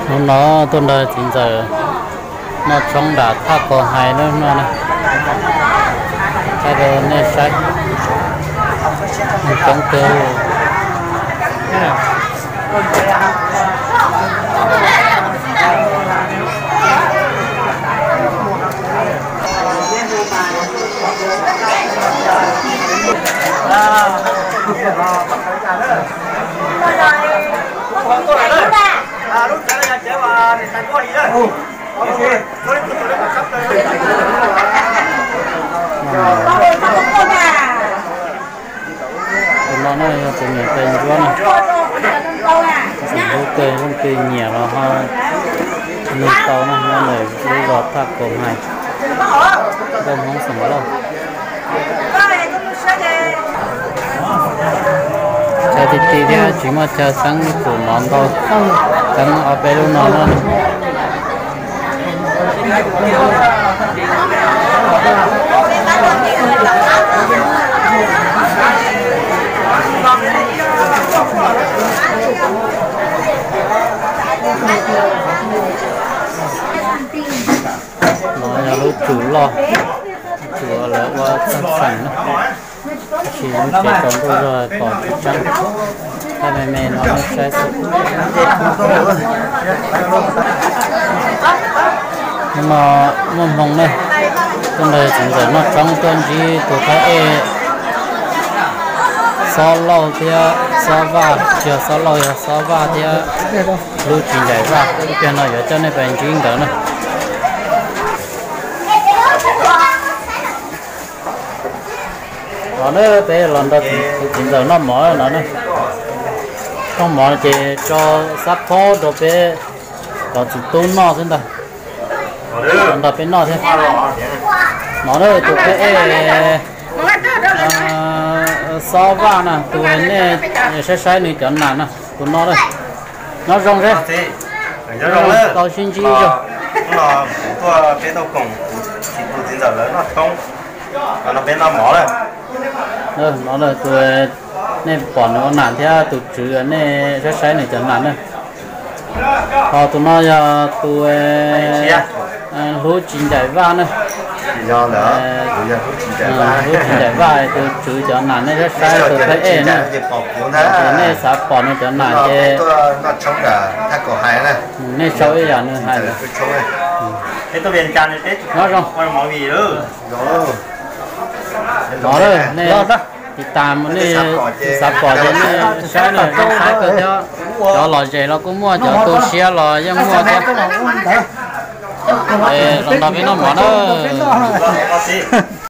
Hnub no tuaj nrog txiv ntxawm noj tshoob nram thaj Kaus Hais lub no na, thaij rau nej saib, coob kawg. Tus no na yog tus niam tais ntsuab na, tus hlub kawg, leej twg nyiam los ho nug tau na, nyob ntawm lub zos thaj Kaus Hais, nkauj Hmoob xeem Lauj. Chaw ti ti thiab tsis muaj chaw txeeb tus mov ntau, txeeb ob peb lub no na. No yog lub tsum loj, tsum lawv ua txheej txheem na, tab sis lub tsev tsaus ntuj zog pom tsis tseeb, thaij me me no nej saib xwb. Hnub no muaj hmoo ne, tuaj nrog txiv ntxawm noj tshoob tuaj ntsib tus thawj ej Xob Lauj thiab Xob Vaj, tsis yog Xob Lauj, yog Xob Vaj thiab Hlub Tsis Ncaim Vaj. Ib pliag no yuav coj nej pais ntsib nkawd na. No na, peb los nrog tus txiv ntxawm noj mov no na. Noj mov ces tso xab phob rau peb cov txiv tub noj xwb ntag. Los nrog peb noj thiab. No na, tus thawj ej Xob Vaj na, tus nej saib saib nws cov nas na, tus no na. Nyob zoo seb, tau sib ntsib zog. No tus nej pom nws ua nas thiab tus tswv nej saib saib nws cov nas na. Ho tus no yog tus Hlub Tsis Ncaim Vaj na. Hlub Tsis Ncaim Vaj, tus tswv cov nas nej saib saib, tus thawj ej na. Ces nej xav pom nws cov nas ces nej sau ib yam nws hais lawm. Nyob zoo. No nej tis tas, nej xav pom ces nej saib na, zoo saib kawg thiab. Cov lom zem los kuj muaj, cov tu siab los yeej muaj thiab. Es los nrog peb noj mov na.